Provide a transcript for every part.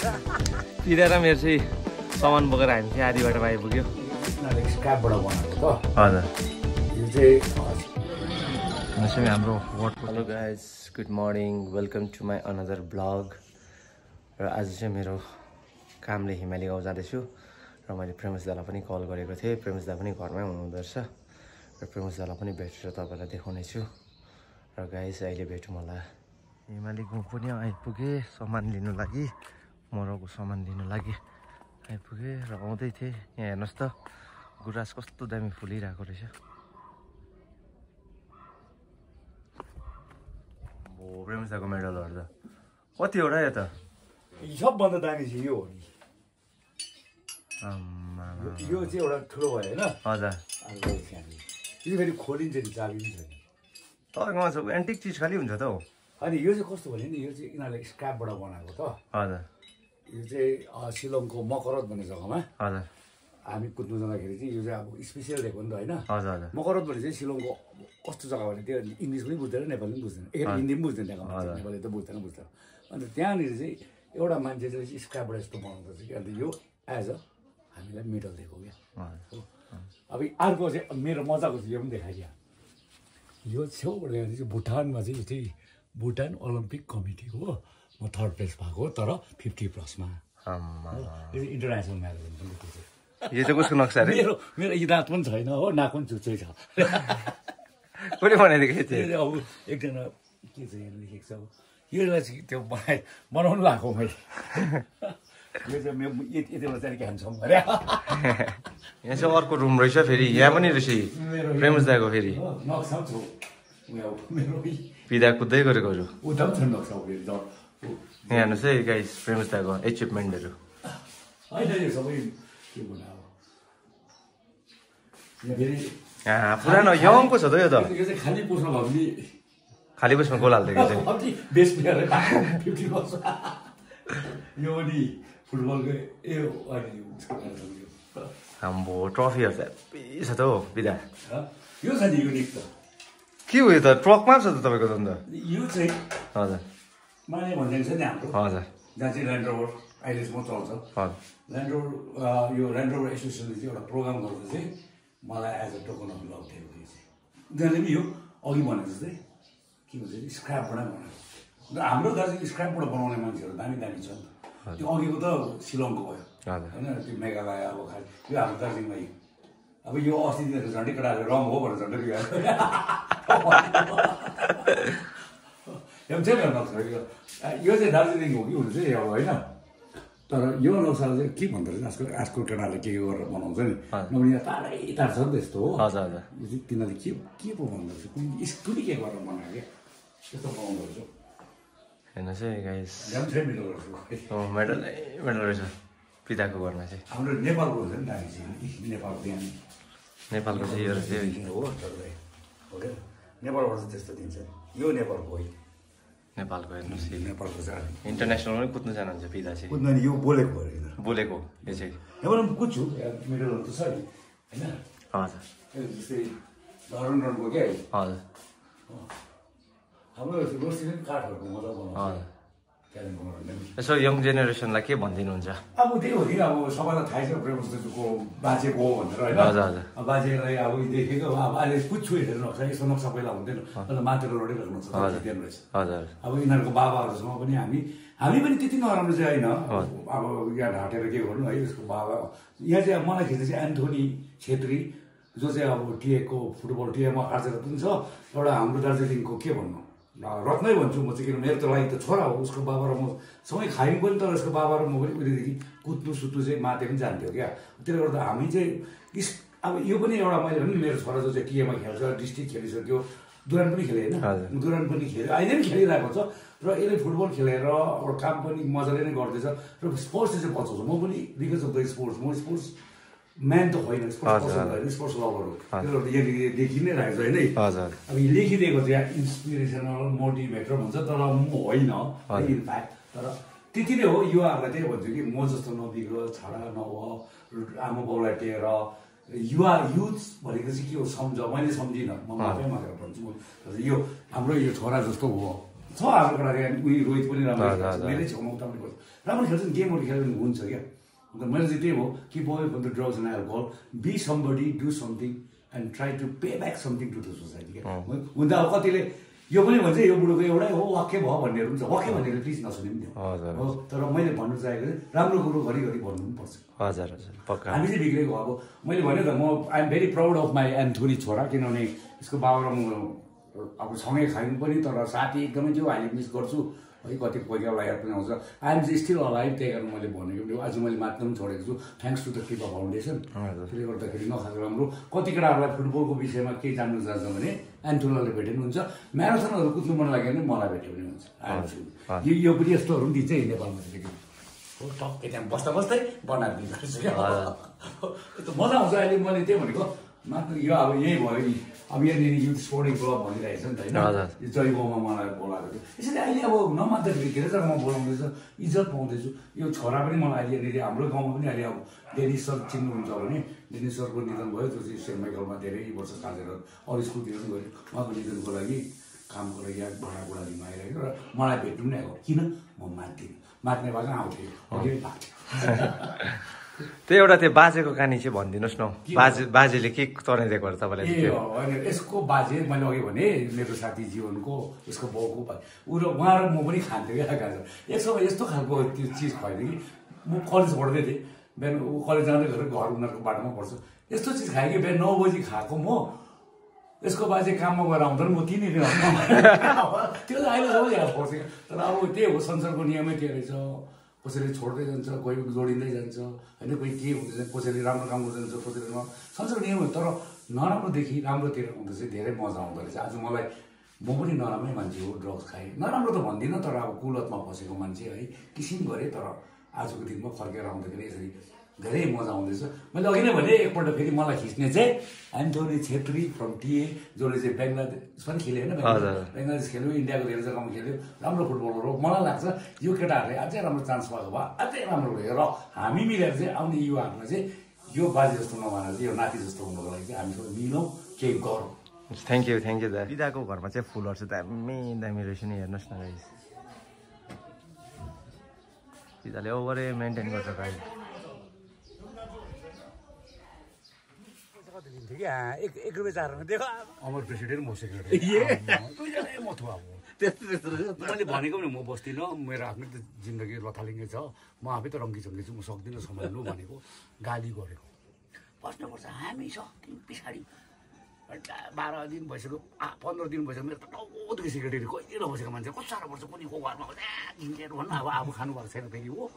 पिरा र मेरो चाहिँ सामान बोकेर हामी चाहिँ आधी बाटोमा आइपुग्यो। स्क्रापबाट बनाएको त हजुर यो चाहिँ हाम्रो hello guys, good morning, welcome to my another blog. र आज चाहिँ मेरो कामले हिमाली गाउँ जाँदैछु र मैले प्रेमस दालाई पनि कल गरेको थिएँ। प्रेमस दा पनि घरमै हुनुहुँदो रहेछ र प्रेमस दालाई पनि भेटेर तपाईँलाई देखाउने छु। र गाइज अहिले भेटौँ होला। हिमाली गाउँ पनि आइपुगेँ सामान लिनु लागि, मरौको सामान लिनु लागि आइपुगेँ र आउँदै थिएँ। यहाँ हेर्नुहोस् त गुराँस कस्तो दामी फुलिरहेको रहेछ। प्रेमस दाको मेडलहरू त कतिवटा यो त सबभन्दा दामी चाहिँ यो हो नि। यो चाहिँ एउटा ठुलो भयो होइन। हजुर यो फेरि खोलिन्छ नि, चाबी पनि छैन। तपाईँकोमा सब एन्टिक चिज खालि हुन्छ त हौ। अनि यो चाहिँ कस्तो भने नि, यो चाहिँ यिनीहरूले स्क्रापबाट बनाएको त। हजुर यो चाहिँ शिलङको मकरत भन्ने जग्गामा हजुर हामी कुद्नु जाँदाखेरि चाहिँ यो चाहिँ अब स्पेसियल दिएको नि त होइन। हजुर हजुर मकरत भने चाहिँ शिलङको कस्तो जग्गा भने त्यो इङ्ग्लिस पनि बुझ्दैन, नेपाली पनि बुझ्दैन, हिन्दी पनि बुझ्दैन त्यहाँको मान्छे, नेपाली त बुझ्दैन। अन्त त्यहाँनिर चाहिँ एउटा मान्छे चाहिँ स्क्रापबाट यस्तो बनाउँदछ कि अन्त यो एज अ हामीलाई मेडल दिएको क्या। अब अर्को चाहिँ मेरो मजाको चाहिँ यो पनि देखाइदियो। यो छेउबाट चाहिँ भुटानमा चाहिँ यो चाहिँ भुटान ओलम्पिक कमिटी हो। म 3rd प्लेस भएको तर 50+मा। यो इन्टरनेसनल म्याराथन पनि त्यो चाहिँ। यो चाहिँ कसको नक्सा अरे? मेरो यो दाँत पनि छैन हो, नाक पनि चुच्चै छ। कसले बनाइदिएको यो चाहिँ? अब एकजना के चाहिँ लेखेको छ, योलाई चाहिँ त्यो बनाउनु लगाएको मैले। यो चाहिँ यति बेला चाहिँ ह्यान्डसम गरे। यहाँ चाहिँ अर्को रुम रहेछ फेरि, यहाँ पनि रहेछ प्रेमस दाको फेरि नक्सा छ मेरो पिदा कुद्दै गरेकोहरू। उता पनि छ नक्सा। यहाँ हेर्नुहोस् है गाइस, प्रेमस दाको एचिभमेन्टहरू। होइन यो सबै के भन्नु अब, यहाँ फेरि पुरानो यङको छ त यो त। यो चाहिँ खाली पोस्टमा भयो भने खाली बसमा गोल हाल्दिएको चाहिँ बेस्ट प्लेयर 50 वर्ष। यो पनि फुटबलको हाम्रो ट्रफीहरू त हेप्पी छ त हौ पिदा। यो छ नि युनिक त। के हो यो त? ट्रकमा छ त तपाईँको त अन्त? यो चाहिँ हजुर माने भनेको छ नि हाम्रो, हजुर जहाँ चाहिँ ल्यान्ड रोभर अहिलेसम्म चल्छ। हजुर ल्यान्ड रोभर यो ल्यान्ड रोभर एसोसिएसनले चाहिँ एउटा प्रोग्राम गर्दा चाहिँ मलाई as a token of love दिएको यो चाहिँ। उनीहरूले पनि यो अघि भनेको जस्तै के भन्छ नि स्क्रापबाट बनाएको। हाम्रो दार्जिलिङ स्क्रापबाट बनाउने मान्छेहरू दामी दामी छ नि त। त्यो अघिको त शिलङको भयो होइन, त्यो मेघालय अब खालि यो हाम्रो दार्जिलिङमा यो। अब यो अस्ति दिनहरू झन्डै केटाहरूले रङ हो भनेर झन्डै यो चाहिँ दार्जिलिङ हो कि हुनु चाहिँ अब होइन। तर यो नक्साले चाहिँ के भन्दो रहेछ आजकल केटाहरूले के गरेर बनाउँछ नि, नभने यहाँ टाढै टाढ छ नि त्यस्तो हो। हजुर हजुर यो चाहिँ तिनीहरूले के पो भन्दो रहेछ, कुनै के गरेर बनायो क्या त्यस्तो बनाउँदो रहेछ। हेर्नुहोस् है गाइस, मेडल रहेछ। मेडल रहेछ पिताको घरमा चाहिँ। हाम्रो नेपालको हुन्छ नि दामी चाहिँ, नेपालको यहाँ नेपालको चाहिँ यो रहेछ हो नेपालबाट चाहिँ त्यस्तो दिन्छ। यो नेपालको होइन, नेपालको हेर्नुहोस् नेपालको चाहिँ इन्टरनेसनल पनि कुद्नु जानुहुन्छ पिता चाहिँ। कुद्नु नि यो बोलेको भयो बोलेको यो चाहिँ। नेपालमा पनि कुद्छु, मेडलहरू त छ नि होइन। हजुर जस्तै रनको क्या हजुर हाम्रो रोसी पनि काठहरूको मजा बनाउँछ हजुर। कालिम्पोङबाट नै। यसो यङ जेनेरेसनलाई के भनिदिनुहुन्छ? अब त्यही हो नि, अब सबैलाई थाहै छ प्रेमस दाजुको बाजेको हो भनेर होइन। हजुर हजुर बाजेलाई अब देखेको अब अहिले कुद्छु हेरेर नक्सा, यस्तो नक्सा पहिला हुन्थेन, अन्त माथिबाट लडिरहेको नक्सा रहेछ। हजुर अब यिनीहरूको बाबाहरूसँग पनि हामी पनि त्यति नराम्रो चाहिँ होइन। अब यहाँ ढाँटेर के गर्नु है, यसको बाबा यहाँ चाहिँ अब मलाई खिच्दा चाहिँ एन्थोनी छेत्री जो चाहिँ अब टिएको फुटबल टिएमा आर्चर पनि छ। एउटा हाम्रो दार्जिलिङको के भन्नु रत्नै भन्छु म चाहिँ, किन मेरो त लागि त छोरा हो, उसको बाबा र म सँगै खायौँ पनि, तर उसको बाबा र म पनि उहिलेदेखि कुद्नु सुत्नु चाहिँ माथि पनि जान्थ्यो क्या। त्यसले गर्दा हामी चाहिँ अब यो पनि एउटा मैले पनि मेरो छोरा जो चाहिँ टिएमा खेल्छ, डिस्ट्रिक्ट खेलिसक्यो, दुरान पनि खेलेँ होइन, दुरान पनि खेल्यो, अहिले पनि खेलिरहेको छ। र यसले फुटबल खेलेर एउटा काम पनि मजाले नै गर्दैछ र स्पोर्ट्सले चाहिँ बचाउँछ। म पनि बिकज अफ द स्पोर्ट्स, म स्पोर्ट्स म्यान त होइन, स्पोर्ट्स पर्सन होइन, स्पोर्ट्स लभर हो। त्यसले गर्दा यहाँ देखि नै रहेको छ होइन। अब लेखिदिएको चाहिँ इन्सपिरेसनल मोटिभेटर भन्छ, तर म होइन इनफ्याक्ट। तर त्यति नै हो, युवाहरूलाई त्यही भन्छु कि म जस्तो नबिग्र, छाडा नभए, आमा बाउलाई टेर युवा युथ भनेको चाहिँ के हो सम्झ, मैले सम्झिनँ, म माफै मागेर भन्छु। यो हाम्रो यो छोरा जस्तो हो छ हाम्रो केटा उयो रोहित पनि राम्रो खेल्छ मेरै छेउमा उता पनि गर्छ राम्रो खेल्छ नि गेमहरू खेल्यो भने हुन्छ क्या अन्त मैले चाहिँ त्यही हो कि boy from the drugs and alcohol be somebody do something and try to pay back something to the society क्या हुन त अब कतिले यो पनि भन्छ यो बुढोको एउटै हो वाक्य भयो भन्नेहरू पनि छ वाक्य भन्नेहरू प्लिज नसुने पनि हो तर मैले भन्नु चाहेको चाहिँ राम्रो कुरो घरिघरि भन्नु पनि पर्छ हजुर हजुर पक्का हामी चाहिँ बिग्रेको अब मैले भने त म I am very proud of my Anthony छोरा किनभने यसको बाबा र म अब सँगै खायौँ पनि तर साथी एकदमै थियो अहिले मिस गर्छु है कति कोही बेला याद पनि आउँछ आइएम चाहिँ स्टिल अलाइभ त्यही कारण मैले भनेको आज मैले मात्न पनि छोडेको छु थ्याङ्क्स टु द कृपा फाउन्डेसन त्यसले गर्दाखेरि नखाएको राम्रो कति केटाहरूलाई फुटबलको विषयमा केही जान्नु चाहन्छ भने एन्थोनीले भेट्यो पनि हुन्छ म्याराथनहरू कुद्नु मन लाग्यो भने मलाई भेट्यो पनि हुन्छ यो पनि यस्तोहरू पनि दिन्छ नेपालमा चाहिँ हो टक्कै त्यहाँ बस्दा बस्दै बनाएर दिन्छ मजा आउँछ अहिले मैले त्यही भनेको मात्र यो अब यही भयो नि अब यहाँनिर युथ स्पोर्टिङ क्लब भनिरहेको छ नि त होइन जय गाउँमा मलाई बोलाएको थियो यसरी अहिले अब नमान्दाखेरि धेरै जग्गामा बोलाउँदैछ इज्जत पाउँदैछु यो छोरा पनि मलाई अहिले यहाँनिर हाम्रो गाउँमा पनि अहिले अब डेनिस सर चिन्नुहुन्छ भने डेनिस सरको निधन भयो त्यो चाहिँ सेन्ट माइकलमा धेरै वर्ष काटेर अरू स्कुलतिर पनि गयो उहाँको निधनको लागि कामको लागि यहाँ भाँडाकुँडा लिन आइरहेको र मलाई भेट्नु पनि आएको किन म मान्थिनँ मात्ने भए आउँथेँ अघि पनि लाग्थ्यो त्यो एउटा त्यो बाजेको कहानी चाहिँ भनिदिनुहोस् न बाजेले के तर्निदिएको तपाईँलाई ए होइन यसको बाजे मैले अघि भने मेरो साथी जीवनको उसको बाउको ऊ र उहाँ र म पनि खान्थ्यो क्या गाजर एक समय यस्तो खालको त्यो चिज खुवाइदियो कि म कलेज पढ्दै थिएँ बिहान ऊ कलेज जाँदै गरेर घर उनीहरूको बाटोमा पर्छ यस्तो चिज खाएँ कि बिहान 9 बजी खाएको म यसको बाजे काममा गएर आउँदा म तिनीहरू त्यो चाहिँ अहिले सबै याद पर्छ तर अब त्यही हो संसारको नियमै के रहेछ कसैले छोड्दै जान्छ कोही जोडिँदै जान्छ होइन कोही के हुँदैछ कसैले राम्रो काम गर्दै जान्छ कसैले संसारको नियम हो तर नराम्रोदेखि राम्रोतिर आउँदा चाहिँ धेरै मजा आउँदो रहेछ आज मलाई म पनि नराम्रै मान्छे हो ड्रग्स खाएँ नराम्रो त भन्दिनँ तर अब कुलतमा फसेको मान्छे है किसिम गरेँ तर आजको दिनमा फर्केर आउँदाखेरि यसरी धेरै मजा आउँदैछ मैले अघि नै भने एकपल्ट फेरि मलाई खिच्ने चाहिँ एन्थोनी छेत्री फ्रम टिए जसले चाहिँ बङ्गलादेश पनि खेल्यो होइन बङ्गलादेश खेल्यो इन्डियाको धेरै जग्गामा खेल्यो राम्रो फुटबलर हो मलाई लाग्छ यो केटाहरूले अझै राम्रो चान्स पाएको भए अझै राम्रो भयो र हामी मिलेर चाहिँ आउने युवाहरूमा चाहिँ यो बाजे जस्तो नभएर चाहिँ यो नाति जस्तो हुनुको लागि चाहिँ हामी सबै मिलौँ केही गरौँ थ्याङ्क यू दा दिदाको घरमा चाहिँ फुलहरू चाहिँ दामी दामी रहेछ नि हेर्नुहोस् न गाइस दिदाले ओभरै मेन्टेन गर्छ गाइस एक रुपियाँ 4 रुपियाँ देखो अमर प्रेसिडेन्ट म सेक्रेटरी म छु अब मैले भनेको नि म बस्दिनँ मेरो आफ्नै त जिन्दगी लथालिङ्गै छ म आफै त रङ्गी छु म सक्दिनँ सम्हाल्नु भनेको गाली गरेको बस्नुपर्छ हामी सक्यौँ पछाडि 12 दिन भइसक्यो 15 दिन भइसक्यो मेरो त टाउकोदेखि सेक्रेटरी कहिले नबसेको मान्छे कस्तो साह्रो पर्छ कुनै को घरमा झिन्केर भन्नु अब खानु भएको छैन फेरि हो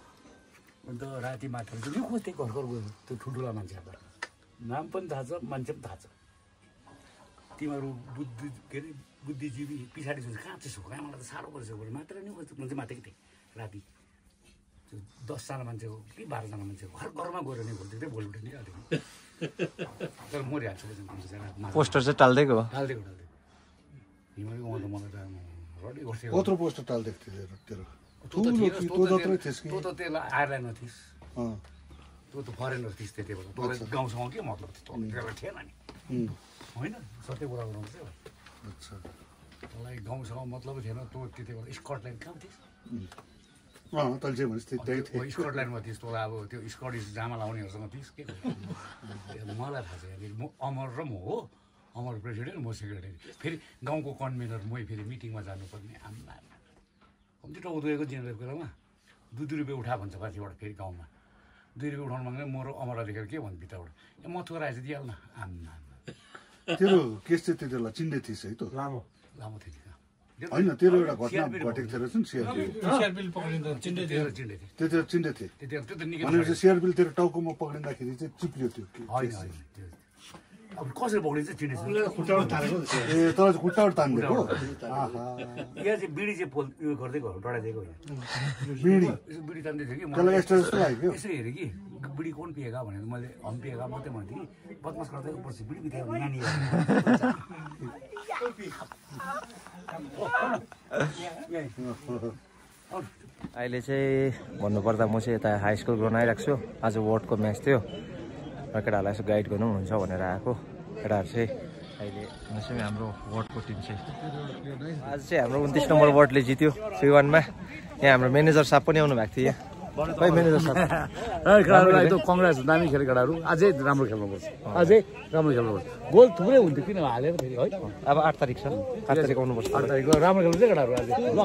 अन्त राति मात्र चाहिँ खोज्दै घर गयो त्यो ठुल्ठुला मान्छेहरू नाम पनि थाहा छ मान्छे पनि थाहा छ तिमीहरू बुद्धि के अरे बुद्धिजीवी पछाडि चाहिँ कहाँ चाहिँ सुख मलाई त साह्रो परिसक्यो भने मात्र नि मान्छे माथि थिएँ राति त्यो 10 जना मान्छेको कि 12 जना मान्छेको हर घरमा गएर नि भोलिदेखि त्यही भोलि उठ्ने तर मरिहाल्छु पोस्टर चाहिँ टाल्दिएको हिमालको मलाई त रडी गर्छ कत्रो पोस्टर टाल्दिएको थियो त त्यसलाई आयरल्यान्डमा थिइस् त्यो त फरेनर थिइस् त्यति बेला तँलाई गाउँसँग के मतलब थियो थिएन नि होइन सत्य कुरा गराउँछ अच्छा तँलाई गाउँसँग मतलब थिएन तँ त्यति बेला स्कटल्यान्ड कहाँ थिइस् स्कटल्यान्डमा थिइस् तँलाई अब त्यो स्कटिस जामा लाउनेहरूसँग थिइस् के मलाई थाहा छ म अमर र म हो अमर प्रेसिडेन्ट म सेक्रेटरी फेरि गाउँको कन्भेनर मै फेरि मिटिङमा जानुपर्ने आम्मा कम्ती टाउ दुखेको जिनेको बेलामा 2 रुपियाँ उठा भन्छ माथिबाट फेरि गाउँमा 2 रुपियाँ उठाउनु माग्ने म र अमर देखेर के भन्नु भित्रबाट ए मथुरा आएछ दिइहाल्न आम्मा तेरो केस चाहिँ त्यति बेला चिन्दै थिइस् है त लामो थियो होइन तेरो एउटा घटना घटेको थियो रहेछ नि त्यतिखेर चिन्दै थिएँ भनेपछि सिआरबिल तेरो टाउकोमा पक्रिँदाखेरि चाहिँ चिप्लियो त्यो अब कसरी पक्रिन्छ चिनेछ ए तर खुट्टाबाट तानिदिएको यहाँ चाहिँ बिडी चाहिँ उयो गर्दै गयो डढाइदिएको होइन बिडी तान्दै थियो कि त्यसलाई एक्स्ट्रा जस्तो लाग्यो यसो हेरेँ कि बिडी कोन पिएका भनेर मैले हम पिएका मात्रै भन्थेँ कि बदमास गर्दै पछि बिडी पिथ्यो नानी अहिले चाहिँ भन्नुपर्दा म चाहिँ यता हाई स्कुल ग्राउन्ड आइरहेको छु आज वर्ल्डको म्याच थियो र केटाहरूलाई यसो गाइड गर्नु हुन्छ भनेर आएको केटाहरू चाहिँ अहिले चाहिँ हाम्रो वार्डको टिम चाहिँ आज चाहिँ हाम्रो 29 नम्बर वार्डले जित्यो 3-1 यहाँ हाम्रो म्यानेजर साहब पनि आउनु भएको थियो यहाँ म्यानेजर साहब खेलाडीलाई त कङ्ग्रेस दामी खेले केटाहरू अझै राम्रो खेल्नुपर्छ अझै राम्रो खेल्नुपर्छ गोल थुप्रै हुन्थ्यो किन हालेर फेरि है अब 8 तारिक छ 8 तारिक आउनुपर्छ 8 तारिक राम्रो खेल्नु चाहिँ केटाहरू अझै ल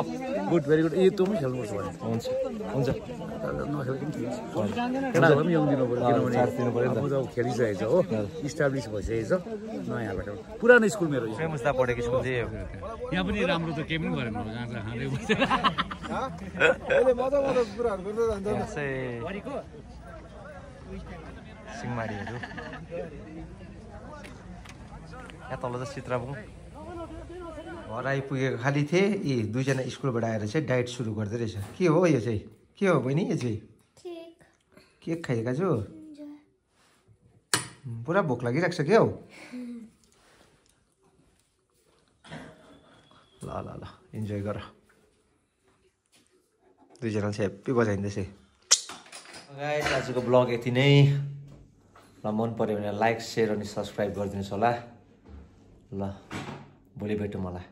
गुड भेरी गुड यो पनि खेल्नुपर्छ भने हुन्छ हुन्छ नखेलेको पनि ठिक छ केटाहरू पनि यङ दिनु पऱ्यो किनभने अब त खेलिसकेको छ हो इस्टाब्लिस भइसकेको छ नयाँ खेल पुरानो स्कुल मेरो प्रेमस दा पढेको स्कुल चाहिँ यहाँ पनि राम्रो त केही पनि गरेन गाँजा खाँदै बसेर सिंहमारीहरू यहाँ तल चाहिँ चित्राबुङ घर आइपुगेको खालि थिएँ यी दुईजना स्कुलबाट आएर चाहिँ डाइट सुरु गर्दै रहेछ के हो यो चाहिँ के हो बहिनी यो चाहिँ केक खाइरहेको छु पुरा भोक लागिरहेको छ क्या हौ ल ल ल इन्जोय गर दुईजना चाहिँ हेप्पी बजाइँदैछ गाइस आजको ब्लग यति नै ल मन पऱ्यो भने लाइक सेयर अनि सब्सक्राइब गरिदिनुहोस् होला ल भोलि भेटौँ मलाई